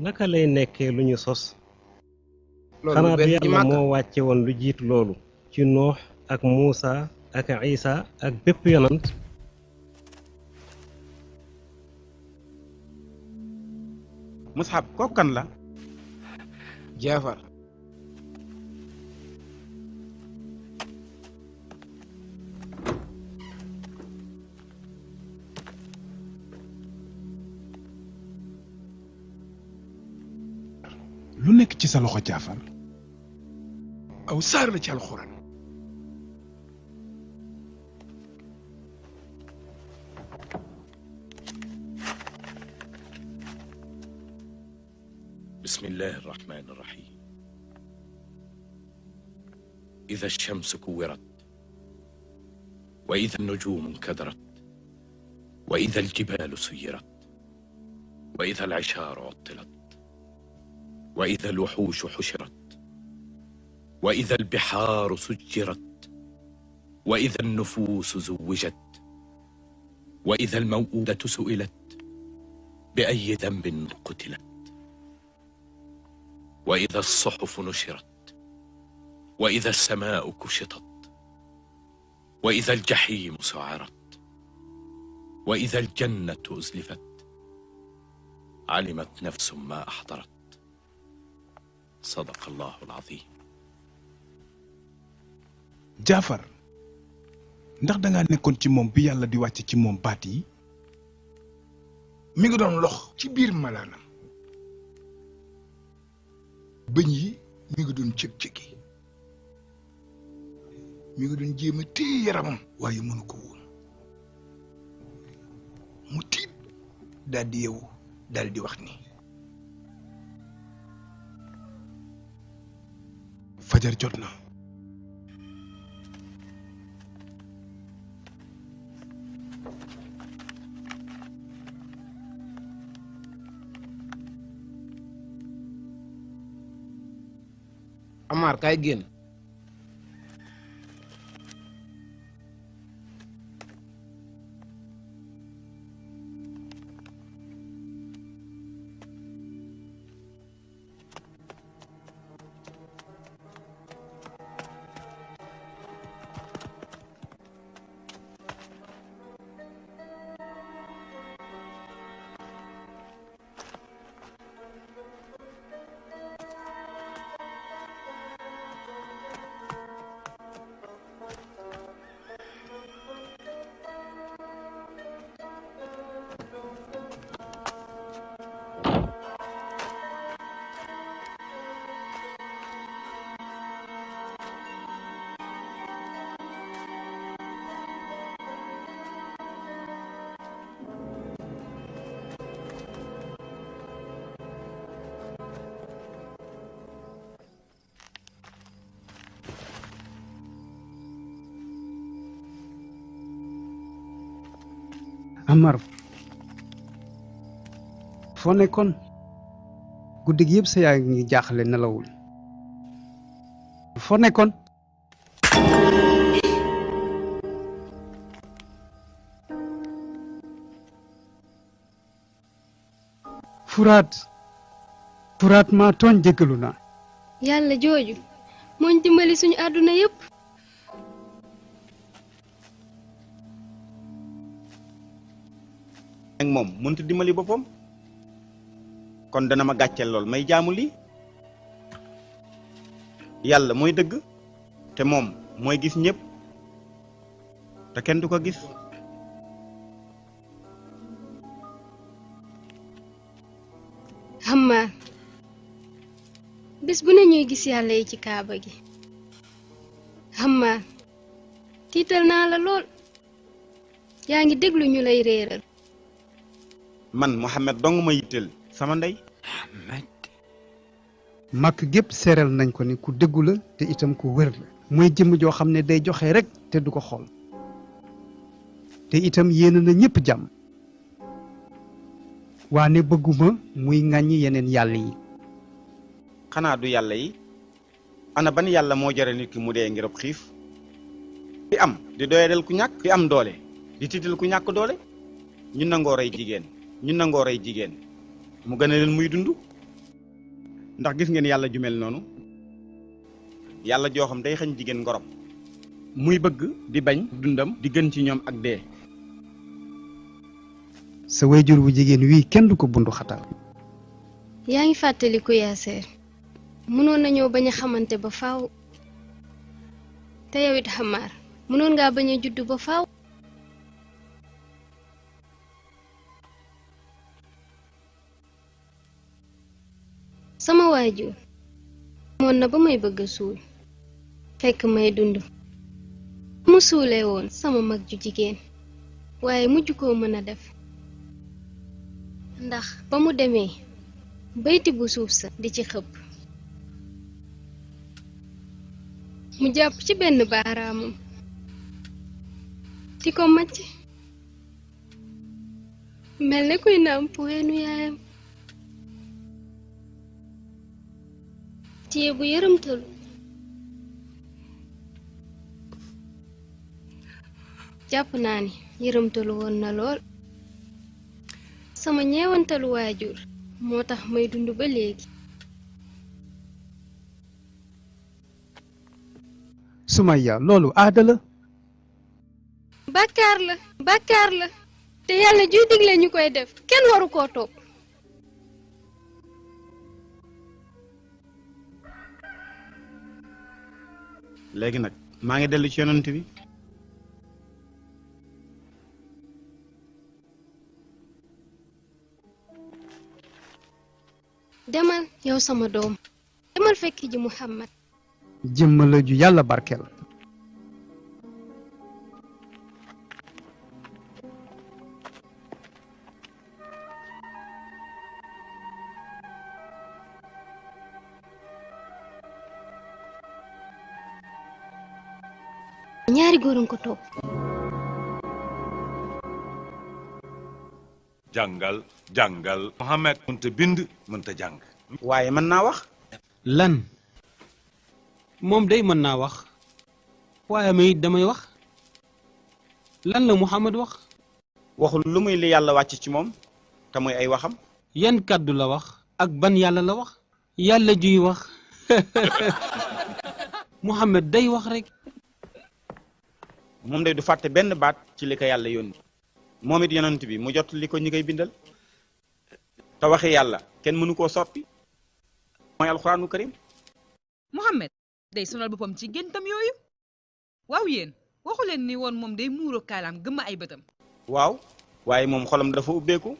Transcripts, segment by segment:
naka lay nekkee lu ñu sos loolu xanaa du benn ci yàlla Màkka moo wàcce woon lu jiitu loolu ci Nuux ak Muusa ak Isa ak bépp yonant Mus'ab kooku kan la Jaafar lu nekk ci sa loxo Jaafar aw saar la ci alxuraan بسم الله الرحمن الرحيم إذا الشمس كورت وإذا النجوم انكدرت وإذا الجبال سيرت وإذا العشار عطلت وإذا الوحوش حشرت وإذا البحار سجرت وإذا النفوس زوجت وإذا الموءودة سئلت بأي ذنب قتلت وإذا الصحف نشرت وإذا السماء كشطت وإذا الجحيم سعرت وإذا الجنة أزلفت علمت نفس ما أحضرت صدق الله العظيم. Jaafar ndax da nga nekkoon ci moom bi yàlla di wàcc ci moom baat yi mi ngi doon lox ci biir malaanam bëñ yi mi ngi doon cëg-cëgi mi ngi doon jéem a téye yaramam waaye mënu ko woon mu tiit daal di yeewu daal di wax ni fajar jot na Amar kaay génn Amar foo nekkoon guddi gi yëpp sa yaa ngi jaaxle nelawul foo nekkoon Furaat maa tooñ jéggalu naa yàlla jooju mooñ dimbali suñu àdduna yëpp ak moom mënut dimbali boppam kon dana ma gàcceel lool may jaamu lii yàlla mooy dëgg te moom mooy gis ñëpp te kenn du ko gis Amar bés bu ne ñuy gis yàlla yi ci kaaba gi Amar tiital naa la lool yaa ngi déglu ñu lay réeral man Mohamed dong ma yitteel sama ndey màkk gépp seeral nañ ko ni ku dëggu la te itam ku wér la mooy jëmm joo xam ne day joxe rek te du ko xool te itam yéene na ñëpp jàmm waane bëgguma muy ŋàññi yeneen yàlla yi xanaa du yàlla yi ana ban yàlla moo jare nit ki mu dee ngir ab xiif ki am di doyadal ku ñàkk ki am doole di tiital ku ñàkk doole ñu nangoo rey jigéen mu gën a leen muy dund ndax gis ngeen yàlla ju mel noonu yàlla joo xam day xañ jigéen ngorom muy bëgg di bañ dundam di gën ci ñoom ak dee. sa wayjur bu jigéen wii kenn du ko bundu xatal. yaa ngi fàttaliku Yaaseer mënoon nañoo bañ a xamante ba faaw te yow it Xamaar mënoon ngaa bañ a juddu ba faaw. sama waajur moon na ba may bëgg a suul fekk may dund mu suulee woon sama mag ju jigéen waaye mujj koo mën a def ndax ba mu demee bayti bu suuf sa di ci xëpp mu jàpp ci benn baaraamam di ko macc mel ne kuy nàmp weenu yaayam téye bu yërëmtalu jàpp naa ni yërëmtalu woon na lool sama ñeewantalu waajur moo tax may dund ba léegi. Sumayya loolu aada la. bàkkaar la te yàlla juy digle ñu koy def kenn waru koo topp. léegi nag maa ngi dellu ci yonent bi. demal yow sama doom demal fekk ji Muhammad. jëmm la ju yàlla barkeel. ñaari góor a ko topp. jàngal Muhammad mënta bind mënta jàng. waaye mën naa wax. lan moom day mën naa wax waaye may damay wax lan la Muhammad wax. waxul lu muy li yàlla wàcc ci moom te muy ay waxam. yan kàddu la wax ak ban yàlla la wax. yàlla juy wax Muhammad day wax rek. moom day du fàtte benn baat ci li ko yàlla yónni. moom it yonent bi mu jot li ko ñi koy bindal te waxi yàlla kenn mënu koo soppi mooy alxuraanu karim. Muhammad day sonal boppam ci géntam yooyu waaw yéen waxu leen ni woon moom day muuro kaalaam gëmm ay bëtam. waaw waaye moom xolam dafa ubbeeku.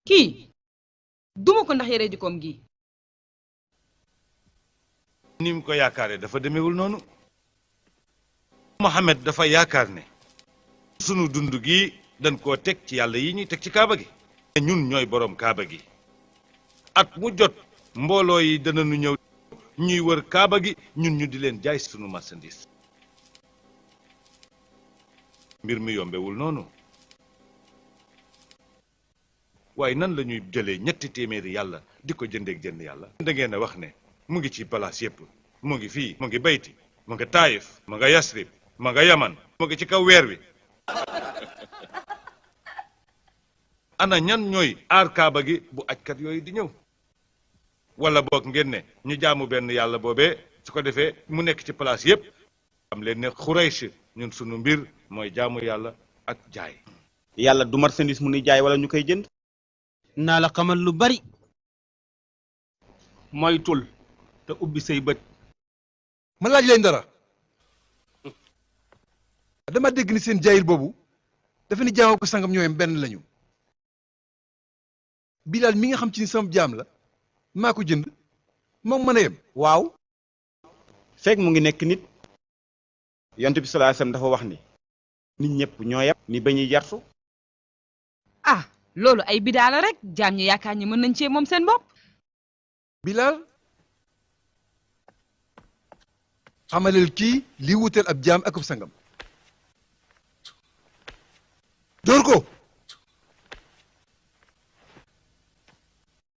kii duma ko ndax yare jikkoom gi. ni mu ko yaakaaree dafa demewul noonu. Muhammad dafa yaakaar ne sunu dund gi dañ koo teg ci yàlla yi ñuy teg ci kaaba gi. ñun ñooy boroom kaaba gi at mu jot mbooloo yi danañu ñëw ñuy wër kaaba gi ñun ñu di leen jaay sunu marchandise. mbir mi yombewul noonu waaye nan la ñuy jëlee 300 yàlla di ko jëndeeg jënd yàlla. da ngeen a wax ne mu ngi ci palaas yépp mu ngi fii mu ngi bayti mu nga taayif mu nga yasrib mu nga yaman mu ngi ci kaw weer wi. ana ñan ñooy aar kaaba gi bu ajkat yooyu di ñëw wala boog ngeen ne ñu jaamu benn yàlla boobee su ko defee mu nekk ci place yépp am leen ne Xuraysh ñun sunu mbir mooy jaamu yàlla ak jaay. yàlla du marchandise mu nuy jaay wala ñu koy jënd. naa la xamal lu bari. moytul te ubbi say bët. ma laaj leen dara dama dégg ni seen jaayil boobu dafa ni jaamoo ko sangam ñooyam benn lañu. Bilaal mi nga xam ci ni sama jaam la maa ko jënd moom mën a yem. waaw fekk mu ngi nekk nit yonent bi sallallahu alayhi wasallam dafa wax ni nit ñëpp ñoo yem ni ba ñuy jartu. ah loolu ay bidaa la rek jaam ñi yaakaar ñi mën nañ cee moom seen bopp. Bilaal xamaleel kii li wuteel ab jaam akub sangam. dóor ko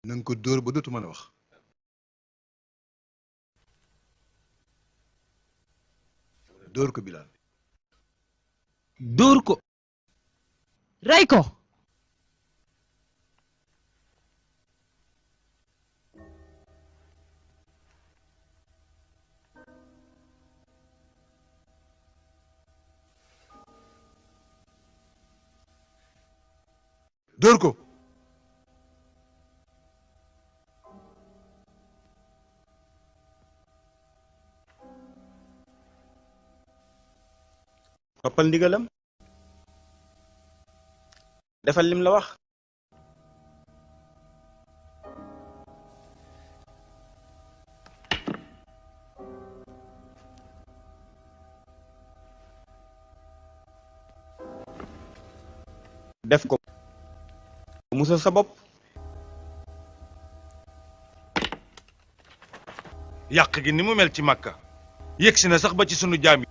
na nga ko dóor ba dootu mën a wax. dóor ko Bilaal. dóor ko. rey ko. dóor ko. toppal ndigalam defal lim la wax. def ko musal sa bopp. yàq gi ni mu mel ci Makka yegsi na sax ba ci sunu jaam yi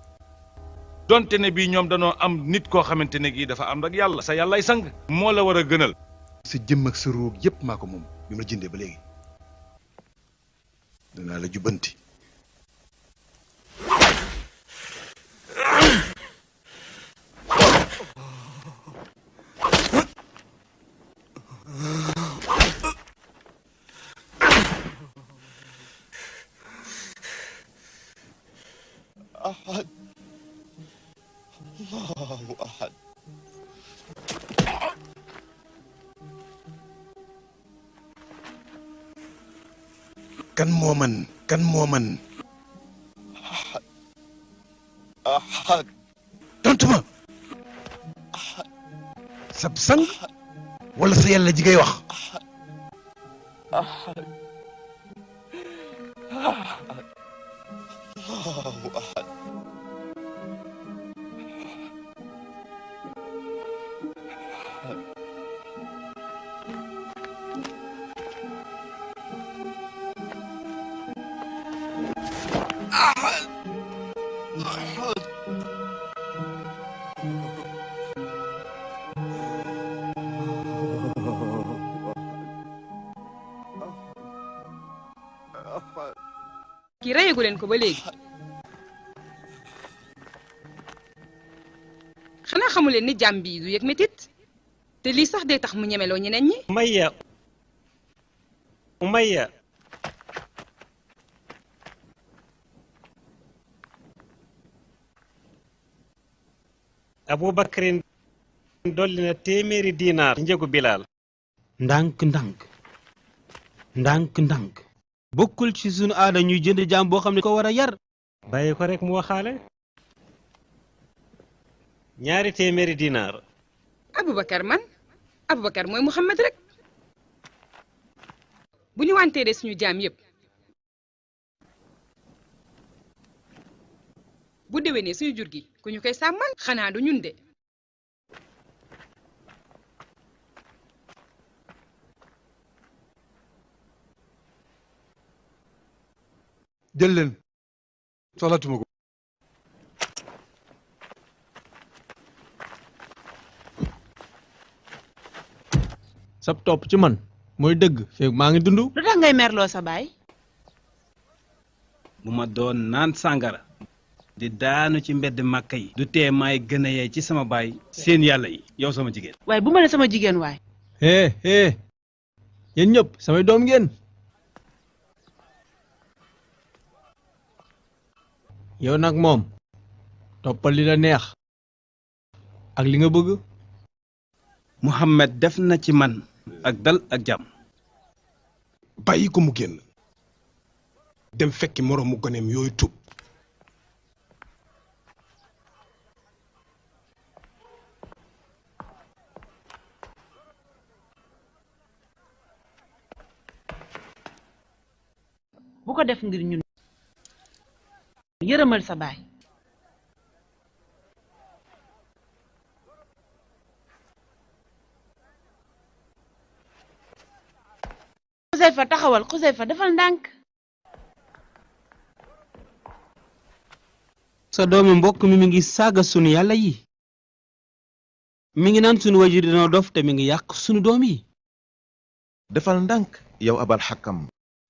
donte ne bii ñoom danoo am nit koo xamante ne gii dafa am rek yàlla sa yàllay sang moo la war a gënal. sa jëmm ak sa ruug yépp maa ko moom bi ma la jëndee ba léegi danaa la jubbanti. أحد الله أحد kan moo man أحد أحد tontu ma sab sang wala sa yàlla ji ngay wax. أحد أحد الله أحد أحد أحد kii reyagu leen ko ba léegi xanaa xamu leen ni jàmm bi du yëg métit te lii sax day tax mu ñemeloo ñeneen ñi. Umayya Abubakrin dolli na téeméeri diinaar njëgu Bilaal. ndànk bokkul ci sunu aada ñuy jënd jaam boo xam ne ko war a yar. bàyyi ko rek mu waxaale. 2 téeméeri diinaar. Abubakar mooy Muhammad rek bu ñu wanteeree suñu jaam yépp bu déwénee suñu jur gi ku ñu koy sàmmal xanaa du ñun de. jël leen soxlatuma ko. sab topp ci man mooy dëgg feeg maa ngi dund. lu tax ngay merloo sa baay. bu ma doon naan sàngara di daanu ci mbedd màkka yi du tee maay gën a yee ci sama baay seen yàlla yi yow sama jigéen. waaye bu ma ne sama jigéen waay. yéen ñëpp samay doom ngeen. yow nag moom toppal li la neex ak li nga bëgg. Muhammad def na ci man ak dal ak jàmm. bàyyi ko mu génn dem fekki moroomu goneem yooyu tub. bu ko def ngir ñun yërëmal sa baay. Xuseyfa taxawal Xuseyfa defal ndànk. sa doomi mbokk mi ngi saaga sunu yàlla yi mi ngi naan sunu wajur dina dof te mi ngi yàq sunu doom yi. defal ndànk yow abal xakam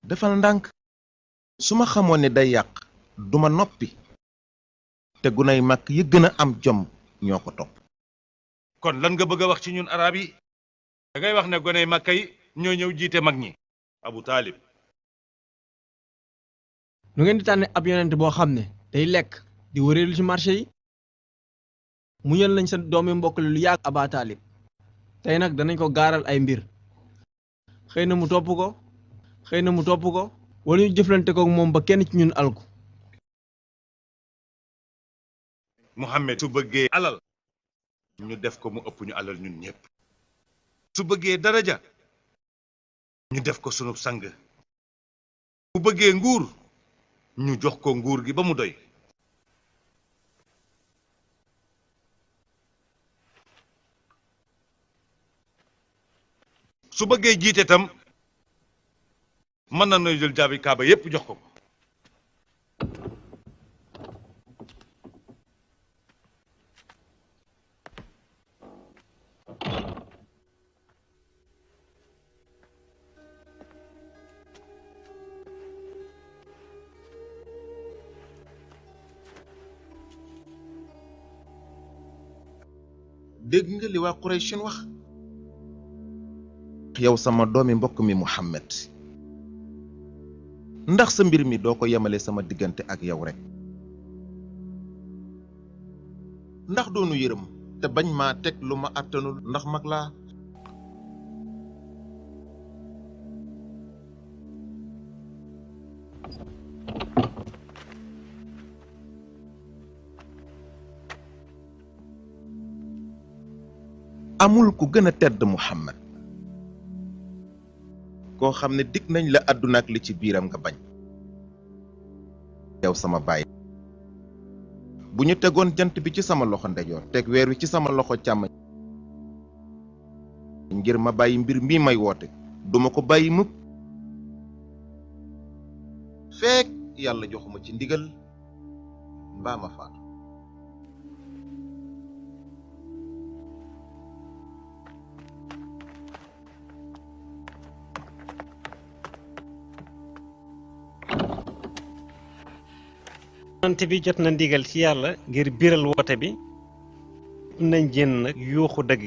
defal ndànk su ma xamoon ne day yàq duma noppi te gunay mag yi gën a am jom ñoo ko topp. kon lan nga bëgg a wax ci ñun arab yi da ngay wax ne goney Makka yi ñoo ñëw jiite mag ñi. Abu Taalib. nu ngeen di tànne ab yonent boo xam ne day lekk di wëreelu ci marché yi mu ñël lañ sa doomi mbokk lu yàgg Aba Taalib tey nag danañ ko gaaral ay mbir xëy na mu topp ko wala ñu jëflante ko moom ba kenn ci ñun alku. Muhammad su bëggee alal ñu def ko mu ëpp ñu alal ñun ñëpp su bëggee daraja ñu def ko sunu sang bu bëggee nguur ñu jox ko nguur gi ba mu doy su bëggee jiite tam mën na nooy jël jaabi kaaba yépp jox ko dégg nga li waa Qurayshin wax yow sama doomi mbokk mi Muhammad ndax sa mbir mi doo ko yemale sama diggante ak yow rek ndax doonu yërëm te bañ maa teg lu ma attanul ndax mag laa amul ku gën a tedd Muhammad koo xam ne dig nañ la àdduna ak li ci biiram nga bañ yow sama baay bu ñu tegoon jant bi ci sama loxo ndejoor teg weer wi ci sama loxo càmmoñ ngir ma bàyyi mbir mii may woote duma ko bàyyi mukk fekk yàlla joxuma ci ndigal mbaa ma faatu ante bi jot na ndigal ci yàlla ngir biral woote bi nañ génn nag yuuxu dëgg